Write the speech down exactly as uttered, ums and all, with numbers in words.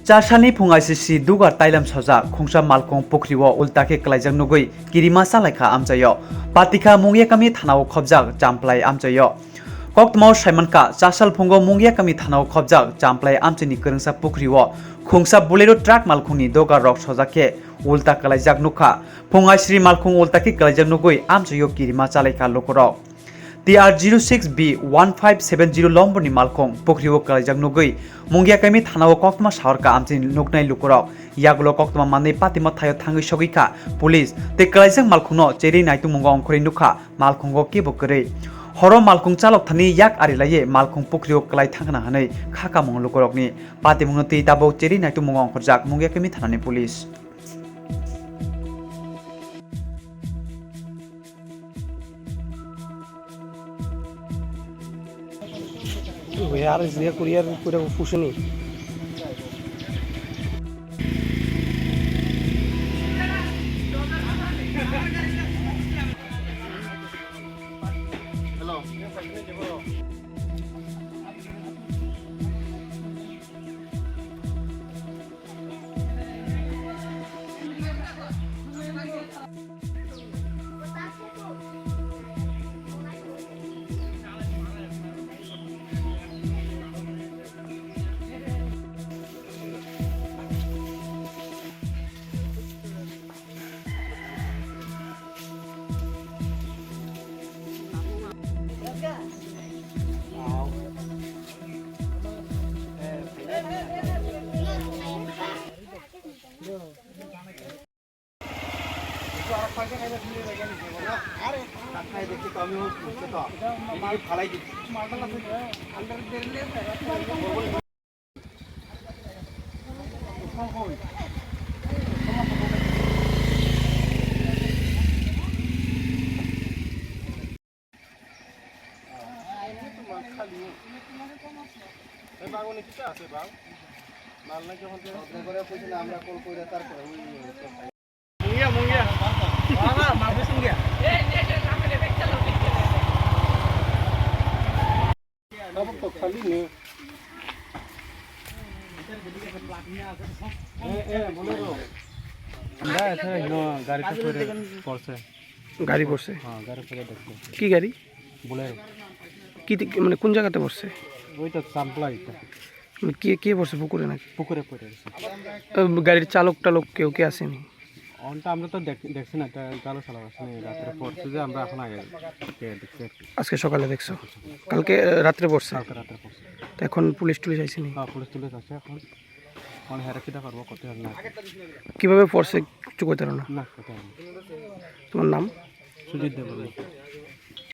Chasani phung I C C dugar tailam sojak khungsa malkhung pukhrio ulta khe kwlaijak nugwi kirima chalaikha amchaio. Patikha Mungyakami thanao khobjak champlai amchaio. Koktwmao saimankha, Chasal phungo Mungyakami thanao khobjak champlai amchaini kwrwngsa pukhrio khungsa Bolero truck malkhungni dugar rok sojak khe ulta kwlaijak nukha. Phung aisri malkhung ulta khe kwlaijak nugwi amchaio kirima chalaikha lukurok. T R zero six B one five seven zero lomborni malkhung pukhrio kwlaijak nugwi Mungyakami thanao koktwma saharkha amchaini nuknai lukurok. Yagulo koktwma manwi patima thaio thangwi sogwikha police tei kwlaijak malkhungno cherwi naitungmungo ongkhorwi nukha malkhungo kebo kwrwi. Horo malkhung chalok thani yak ari laiwi malkhung pukhrio kwlai thangkhna hwnwi kha kamung lukurokni. Patimungno twi tabuk cherwi naitungmungo ongkhorjak Mungyakami thanani police. Voy a arriesgar correr por el fushini. Tabuk to khali ni. Eh, eh, Bolero. আমরা এখানে, no, গাড়িতে করে পড়ছে। গাড়ি পড়ছে? হ্যাঁ, গাড়ি করে দেখছে। কি গাড়ি? Bolero। কি দি-, মানে কোন জায়গাতে পড়ছে? ওই তো চাম্পলা এটা। মানে কে, কে পড়ছে পুকুরে নাকি? পুকুরে পড়ে গেছে। আহ, গাড়ির চালক টালক কেউ কি আসেনি? অনটা আমরা তো দেখ-, দেখছি না, এটা গালো চালা আছে না, রাত্রে পড়ছে যে আমরা এখন আগে দেখছি আর কি। আজকে সকালে দেখছো? কালকে, আহ, রাত্রে পড়ছে? কালকে রাত্রে পড়ছে। তো এখন পুলিশ টুলিশ আইসেনি? হ্যাঁ, পুলিশ টুলিশ আছে এখন। এখন হেরা কিতা করবো, করতে পারবো না। কিভাবে পড়ছে কিছু কইতে পারো না? না, করতে পারবো না। তোমার নাম? সুজিত দেববর্মা।